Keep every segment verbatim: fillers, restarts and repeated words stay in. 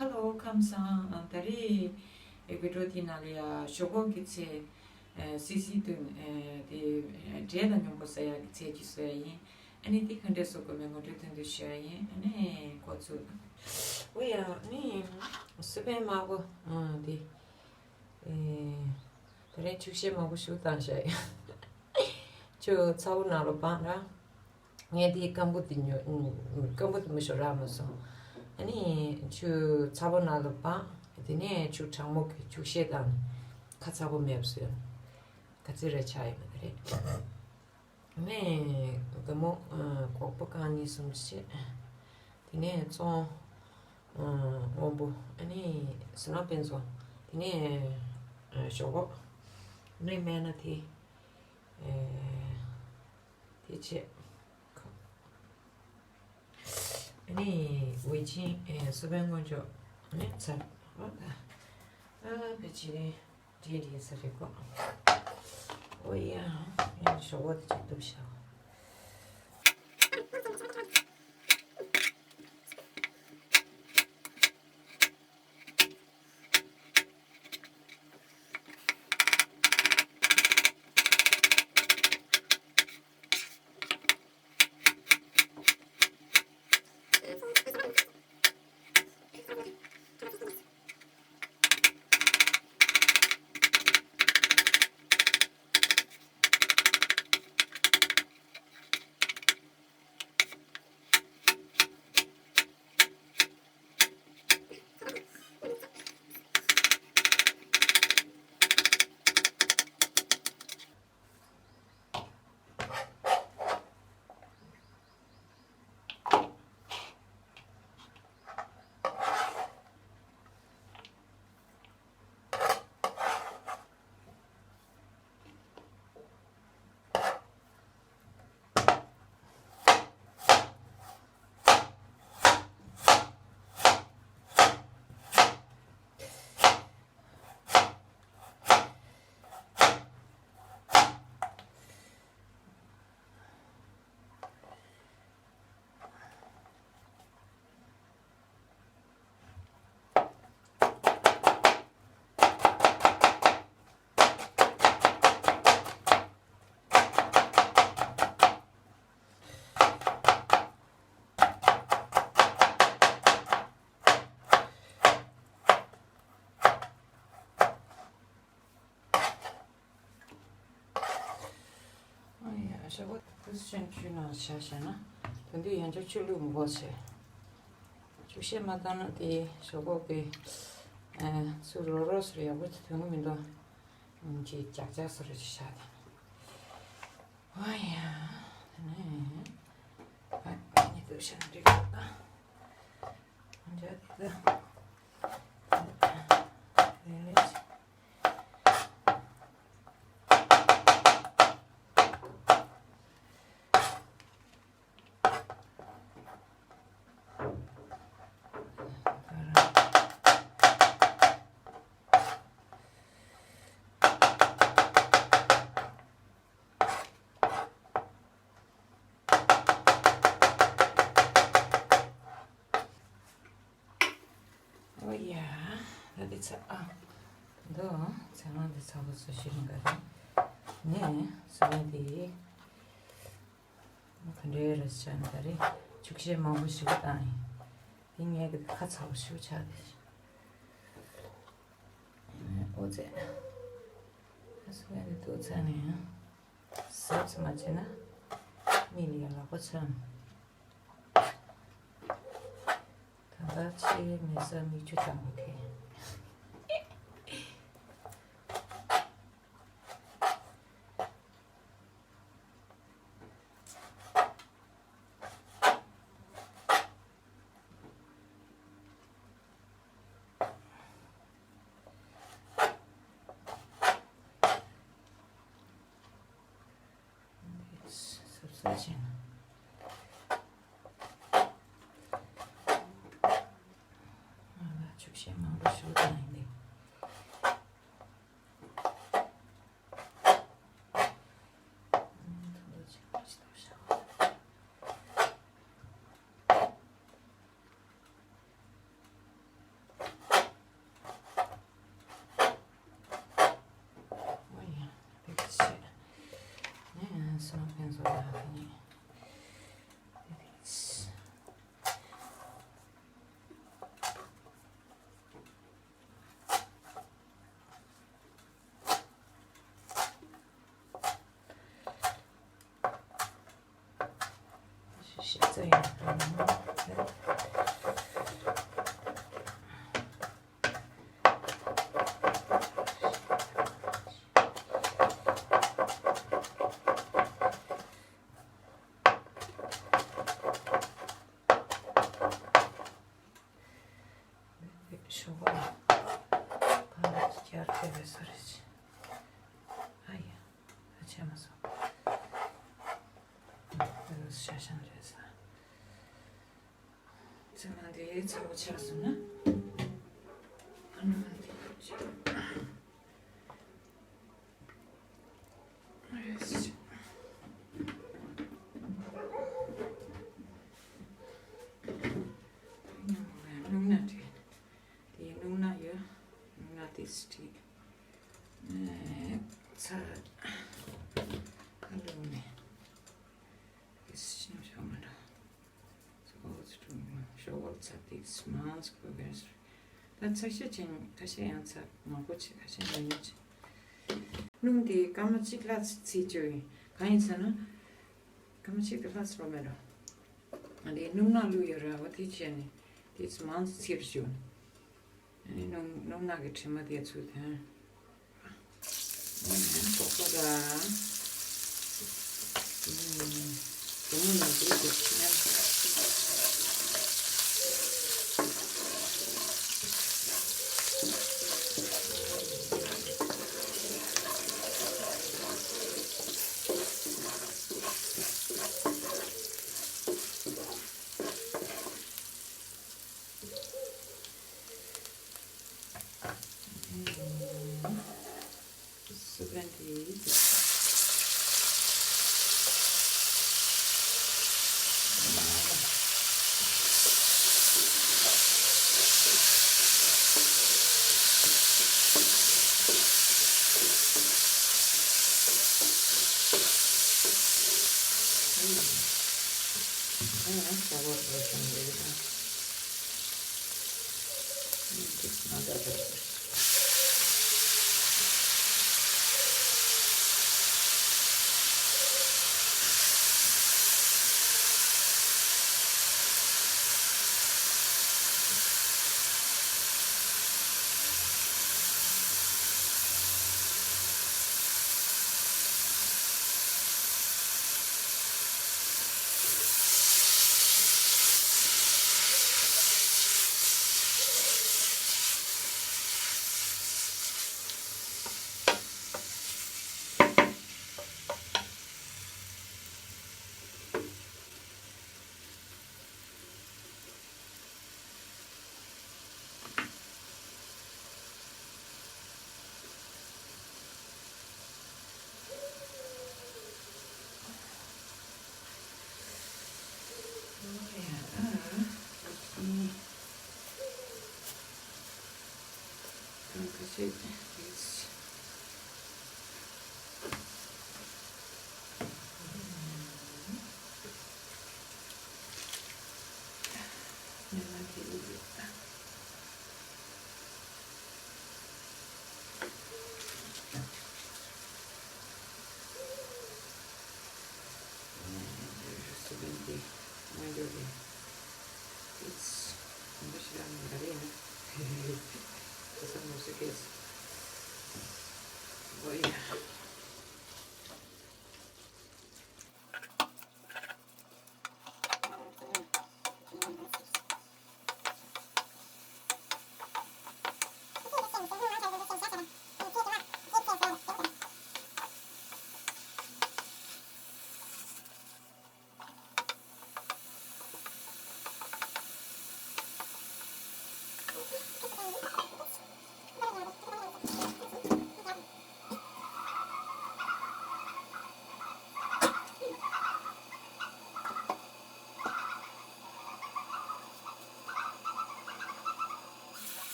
ཧ་ལོ། ཁམས་བཟང་། ཨ། ད་རེས་ཨེ་བི་ཌི་ཡོ་དེའི་ནང་ལ་ཡ་ཞོག་ཁོག་གི་ཚལ། ཨེ། སིལ་སིལ་དུ། ཨེ། དེ། ཨེ། འབྲས་དང་སྙོམས་པོ་ཟ་ཡག་གི་ཚལ་ཅིག་བཟོ་ཡ་ཡིན། ཨ་ནི་དེ་ག་འདྲས་བཟོ་དགོས་མིན་ངོ་སྤྲོད་ཐུང་ཐུང་ཞུ་ཡ་ཡིན། ཨ་ནི་འགོ་ཚུགས། འོ་ཡ། ཨ་ནི་སི་པན་དམར་པོ། ཨ། དེ། ཨེ། ད་རེས་ཆུ་ཤེལ་མང་པོ་ཞིག་བཏང་བཞག་ཡ། ཆུ་ཚ་པོ་ནང་ལ་སྦངས་ར། ངས་དེའི་སྐམ་པོ་དེ་ཉོ། སྐམ་པོ་དེ་མི་ཤོར་རག་མ་སོང་། ཨ་ནི་ཆུ་ཚ་པོ་ནང་ལ་སྦངས། དེ་ནས་ཆུ་གྲང་མོ་གི་ཆུ་ཤེལ་དང་ཁ་ཚ་པོ་མེད་པ་བཟོས། ག་ཚོད་རེ་ཆགས་ཡོད་མ་རེད། ཨ་ནི་དེ་མོ། ཨ། སྒོག་པ་རྐང་གཉིས་གསུམ་བྱས། དེ་ནས་བཙོང་། ཨ། སྔོན་པོ། ཨ་ནི་བསོད་ནམས་དཔལ་འཛོམས། དེ་ནས། ཨ། ཞོག་ཁོག་ནི་སྨན་སྣ་དེ། ཨ། དེ་བྱས། ཨ་ནི་ཝེ་ཅིན། ཨེ། སི་པན་སྔོན་འཇོག་ཨ་ནི་ཚར། ཨ། ད། ཨ། ཕལ་ཆེར་འབྲས་འདི་ཡིན་ས་རེད་གོ། འོ་ཡ། ཡང་ཞོག་ཁོག་དེ་ཅིག་གཏུབ་བཞག་ཨ་ཡ། ཞོག་ཁོག་ཕུ་སུ་ཅན་ཆུའི་ནང་བཞག་བཞག་ན། དེ་དུས་ཡང་བསྐྱར་ཆུ་བླུགས་མི་དགོས་བྱས། ཆུ་ཤེལ་མ་བཏང་ན་དེ་ཞོག་ཁོག་གི། ཨ། ཚུར་རོ་རོ་ཟེར་ཡག་པོ་དེ་དོན་གི་མི་འདུག་ཅིག་ཀྱག་ཀྱག་ཟེར་རེ་ཅིག་བཞག་དང་། ཨ་ཡ། དེ་ནས། ཨ། ཉི་དུ་ཤ་འདྲི་ག་འཇའ་དེ་ག་རེ་རེད། ཨོ་ཡ། ད་འདི་ཚ། ཨ། འདི་ཚ་ན་འདི་ཚ་པོ་བཟོ་ཤེས་མི་འགའ་རེ། ནས་བཟོ་ཡ་འདི། ག་འདྲའི་རེད་ཟེར་ན་ད་རེས་ཆུ་ཤེལ་མང་པོ་ཞིག་བཏང་ཡིན། འདི་ངས་གི་ཁ་ཚ་པོ་ཞིག་ཆགས་ཏེ། ཨོ་ཙེ། ཨ་སུ་ཡ་འདི་ཏོག་ཙམ་ནས་ཡང་ཟབ་ཙམ་མ་བྱས་ན་མིག་ལ་ཡང་ལག་པ་འཆང་། ད་ལྟ་ཕྱིའི་མེ་བཟའ་མིག་ཆུ་བཏང་གི་དེ། སོབ་སོབ་བྱས་ན། ང་ལ་ཆུ་ཤེལ་མང་པོ་ཞིག་བཏང་ཡིན་ཏེ། ཞོགས་པ་ལ་ཕར་བསྐྱར་ཕེབས་པའི་བཟོ་རེད། ཨ་ཡ། ཨ་ཆེ་མ་སོང་། ཨ་ཤ་ཤང་རེད་ས། ཚང་མ་འདི་ཚ་བོ་ཆགས་སོང་ན། ཨ་ནུ་མ་འདི་ཆགས། སྣུམ་སྣ་བྲིས། དེའི་སྣུམ་སྣ་ཡོད། སྣུམ་སྣ་དེ་བྲིས། ཚ། ཁ་ལུང་ནས། དེ་ཤིང་ཤོག་མ་འདྲ། ཤོག་ཚ་དེ་སྨན་ཚོགས་པའི། ད་ཚ་ཤ་ཅན་ཁ་ཤས་ཡང་ཚ་མང་པོ་ཆེ་ཁ་ཤས་ཉུང་ཉུང་ཆེ། སྣུམ་དེ་སྐར་མ་གཅིག་ལྷག་ཚིག་བཅུག་ཡིན། གང་ཡིན་ཟེར་ན། སྐར་མ་གཅིག་དེ་ལྷག་ཚིག་རོ་མེད་རོ། ཨ་དེ་སྣུམ་ནག་བླུགས་ཡོད་ར་བ་དེ་བྱས་ནས་དེ་ཚོ་མང་ཚིག་བཅུག་ཨ་ནི་སྣུམ་སྣུམ་ནག་གི་དྲི་མ་དེ་ཚུར་ཐོན། ཨ་ནི་ཚོགས་པ་ད། ཨ་ནི་དེ་མོ་ནང་དེ་དེ་ཆེ།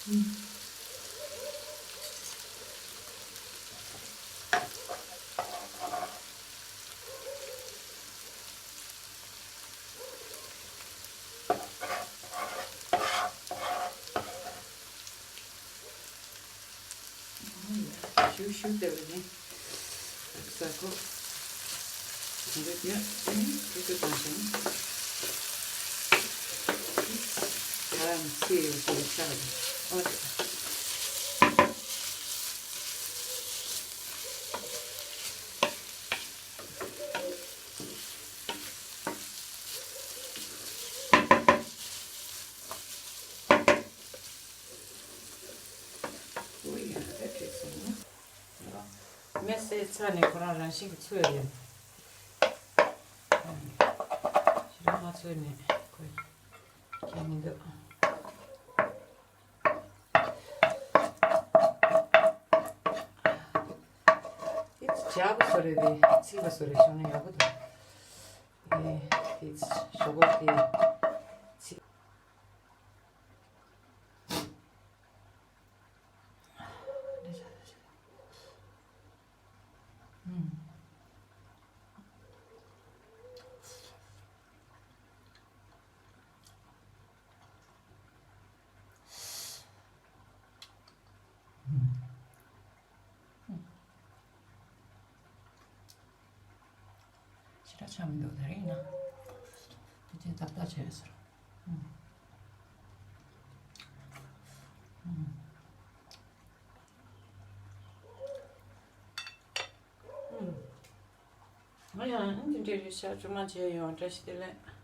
ཞུ་ཞུ་བསྡད་པ་ནི། ས་ཁོ། འདི་ཡ་ཨ་ནི་ཁུ་ཁུ་བཏང་ཞིང་། ད་ཚེ་ཡོད་ཚེ་ཆགས་འདུག་ཨོ་དེ། ཨོ་ཡ་ད་བྲིས་སོང་ན། མེ་བསད་ཚར་ནས་ཁོ་རང་རང་བཞིན་གྱིས་ཚོས་ཡོད། ཞེ་དྲག་མ་ཚོས་ནས་ཁོས་ཁྱེར་མི་འདུག་འདི་ཇག་པ་བཟོ་རེད་དེ་ཚིག་པ་བཟོ་རེད་བྱུང་ན་ཡག་པོ་འདུག་ཨེ་འདི་ཞོགས་པ་དེ་ཚིག་ཞེ་དྲག་ཆགས་མི་འདུག་ད་རེས་ཡིན་ན། དེ་ཅན་ཏག་ཏག་བྱས་ཡོད་ཟེར། ཨུམ། ཨུམ། ཨུམ། ང་ཡང་འདི་འདྲའི་རེ་ཞག་བཅོ་ལྔ་བྱས་ཡོང་བཀྲ་ཤིས་བདེ་ལེགས།